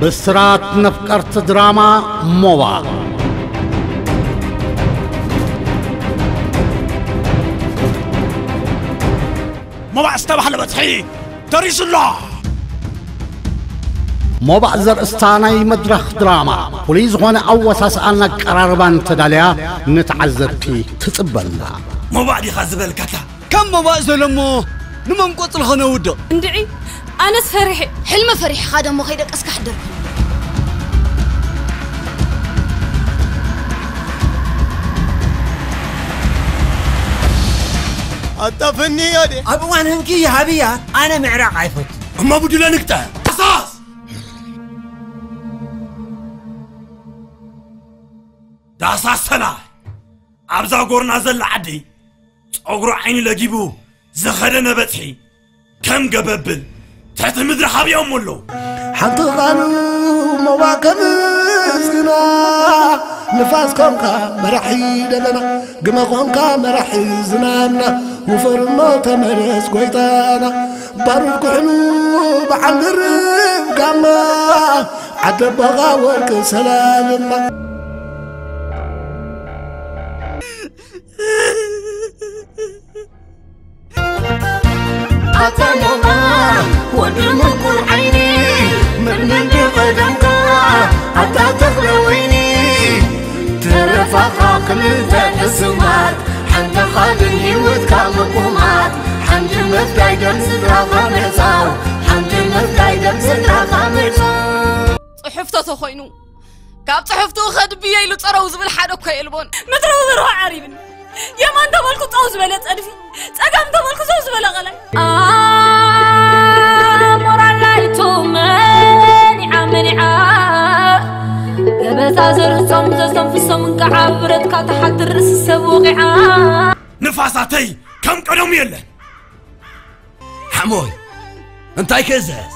ብስራት ነፍቀርቲ ድራማ ሞባእ። ሞባእ ዝተባህለ በጽሒ ደሪሱ ኣሎ። ሞባእ ዘርእስታ ናይ መድረኽ ድራማ ፍሉይ ዝኾነ ኣወሳስኣን ኣቀራርባን ተዳልያ ንተዓዘብቲ ትጽበና። ሞባእ ዲኻ ዝበልካታ? ከም ሞባእ ዘለሞ ንመን ቆጽሊ ኸነውድቕ? እንድዒ፣ ኣነስ ፈሪሐ። ሕልሚ ፈሪሕኻ ደሞ ከይደቀስካ ሕደር። ኣታ ፈኒ ያዴ። ኣብ እዋን ህንኪ ይሃብያ፣ ኣነ ምዕራቕ ኣይፈቱ። እሞ ብድለ ንግጠ። ዳሳስ! ዳሳስ ሰላይ! ኣብዛ ጎርና ዘላ ዓዲ፣ ጸጉሩ ዓይኒ ለጊቡ ዝኸደነ በጽሒ፣ ከም ገበብል ትሕቲ ምድሪ ሃብዮሞ ኣለዉ። ሓንቲ ቃሉ ሞባእ ከምስግና፣ ንፋስ ኮንካ መራሒ ደበና፣ ግመ ኮንካ መራሒ ዝናምና፣ ውፈር እሞ ተመለስ ጎይታና፣ ባሩድ ኩሕሉ በዓል ድርብ ጋማ፣ ዓደቦኻ ወርቂ ሰላምማ። ኣታ ሞባእ ወዲ ምቁር ዓይኒ፣ ምንምንዲ ቀደምካ፣ ኣታ ተኽለ ወይኒ፣ ተረፋኻ ክልተ ሕሱማት፣ ሓንቲ ኻድን ህይወትካ ምቁማት፣ ሓንቲ ምፍዳይ ደም ስድራኻ ምዕጻው፣ ሓንቲ ምፍዳይ ደም ስድራኻ ምዕጻው። ጽሑፍ ተተኾይኑ፣ ካብ ጽሑፍትኡ ከድብዮ ኢሉ ጸረው ዝብል ሓደ እኮ የልቦን። ምድራዊ በረኻ ዓሪብኒ። የማን ተበልኩ ጸው ዝበለ ጸድፊ፣ ጸጋም ተበልኩ ዘው ዝበለ ቐላይ። ኣሞራላይቱ መኒዓ መኒዓ፣ ገበታ ዘርህጾም ዘስተንፍሶም እንቃዓ፣ ብረትካ ተሓትር ርእሲ ሰብ ወቒዓ። ንፋሳተይ ከም ቀደሙ የለን። ሓሞይ፣ እንታይ ክእዘዝ?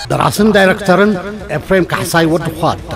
ደራስን ዳይረክተርን ኤፍሬም ካሕሳይ ወዲ ኳዳ።